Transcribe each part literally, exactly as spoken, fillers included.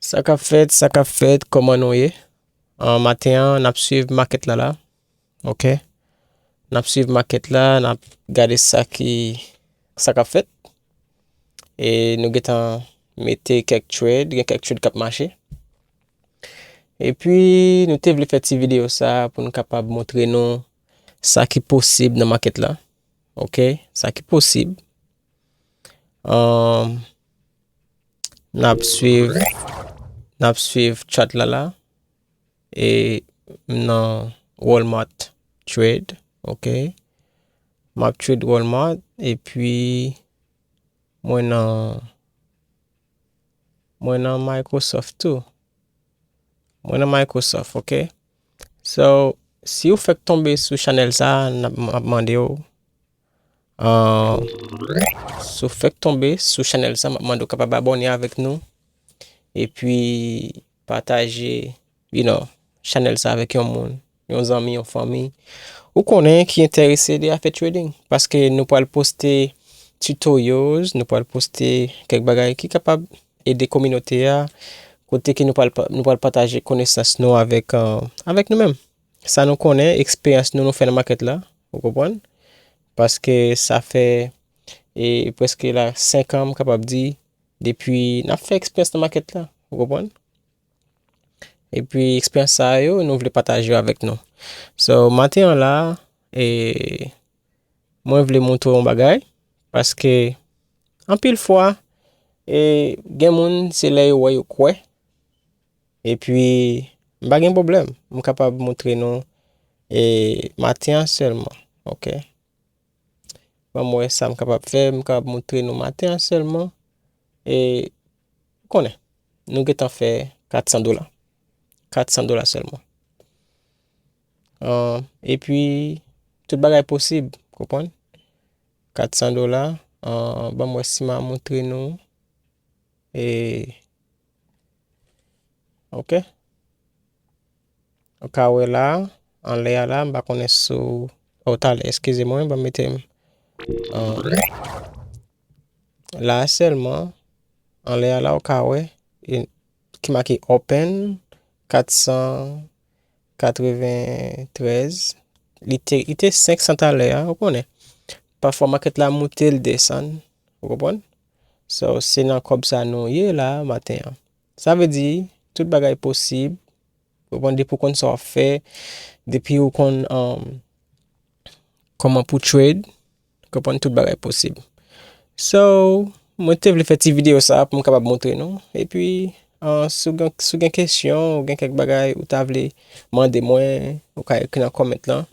Sa k ap fèt, sa k ap fèt, kòman nou ye? An, maten an, n ap swiv makèt la la. Ok. N ap swiv makèt la, n ap gade sa ki, sa k ap fèt. E nou gentan mete kèk trade, gen kèk trade k ap mache. Epi, nou te vle fè ti videyo sa pou nou kapab montre nou sa ki posib nan makèt la. Ok? Sa ki posib. Ahn, n ap swiv, n ap swiv chat la la. E m nan Walmart trade, ok. M ap trade Walmart, epi mwen nan, mwen nan Microsoft tou. Mwen nan Microsoft, ok. So, si w fèk tonbe sou chanèl sa, n ap, m ap mande w, ahn, si w fèk tonbe sou chanèl sa, m ap mande w kapab abòne avèk nou. Epi pataje, you know, chanèl sa avèk yon moun, yon zanmi, yon fanmi. Ou konnen ki enterese de afè trading. Paske nou pral poste tutorials, nou pral poste kèk bagay ki kapab ede kominote a, kote ke nou pral pa-, nou pral pataje konesans nou avèk, ahn, avèk nou menm. Sa nou konnen, eksperyans nou, nou fè nan makèt la, ou konprann? Paske sa fè, e, prèske la senk an, m kapab di, depi n ap fè eksperyans nan makèt la, ou konprann? Epi eksperyans sa yo, nou vle pataje yo avèk nou. So, maten an la, e, mwen vle montre yon bagay, paske anpil fwa, e, gen moun, se lè yo wè yo kwè. Epi, m pa gen pwoblèm, m kapab montre nou, e, maten an sèlman, ok? Ban m wè sa m kapab fè, m kapab montre nou maten an sèlman. E, ou konnen, nou gentan fè kat san dola. Kat san dola sèlman. Ahn, epi, tout bagay posib, konprann? Kat san dola, ahn, ban m wè si m a montre nou. E, ok. Ou ka wè la, anlè a la, m pa konnen sou, o, talè, eskize mwen, ban m mete m, ahn, la sèlman, anlè a la, ou ka wè, e, ki make open, kat san katreventrèz, li te, li te senk san talè a, ou konnen. Pafwa, makèt la moute, l desann, ou konprann? So, se nan kòb sa nou ye la, maten an. Sa vle di, tout bagay posib, ou konprann, depi w konn sa w ap fè, depi w konn, um, kòman pou trade, konprann, tout bagay posib. So, mwen te vle fè ti videyo sa pou m kapab montre nou. Epi, uh, si w gen, si w gen kesyon, ou gen kèk bagay ou ta vle mande mwen, ou ka ekri nan comment lan.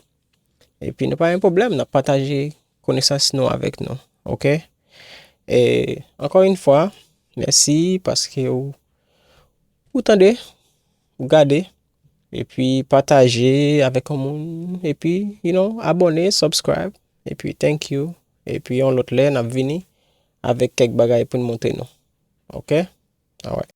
Epi nou pa gen pwoblèm, n ap pataje konesans nou avèk nou, ok? E, ankò yon fwa, mèsi paske ou, ou tande, ou gade, epi pataje avèk yon moun, epi, you know, abòne, subscribe, epi thank you, epi yon lòt lè, n ap vini avèk kèk bagay pou n montre nou, ok? Alright.